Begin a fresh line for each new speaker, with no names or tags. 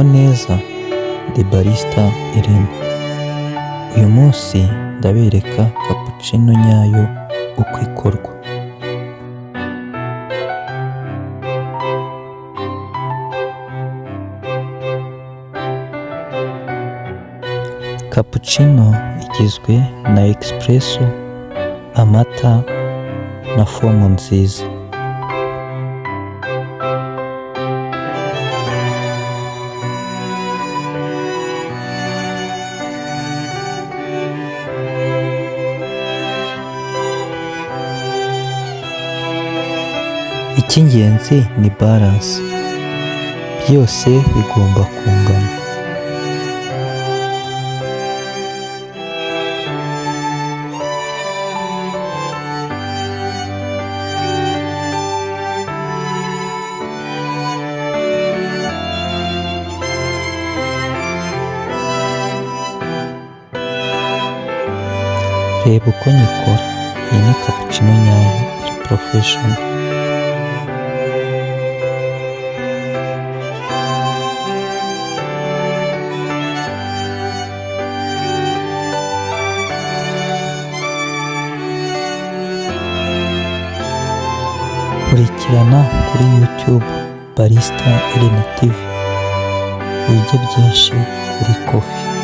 Muraho neza, ndi Barista Irene. Uyu munsi ndabereka cappuccino nyayo uko ikorwa. Cappuccino igizwe na espresso, amata na fomu nziza. Icy'ingenzi ni balance, byose bigomba kungana. Reba uko nyikora, iyi ni cappuccino nyayo iri professional. Nkurikirana kuri YouTube Barista Irene TV, wige byinshi kuri coffee.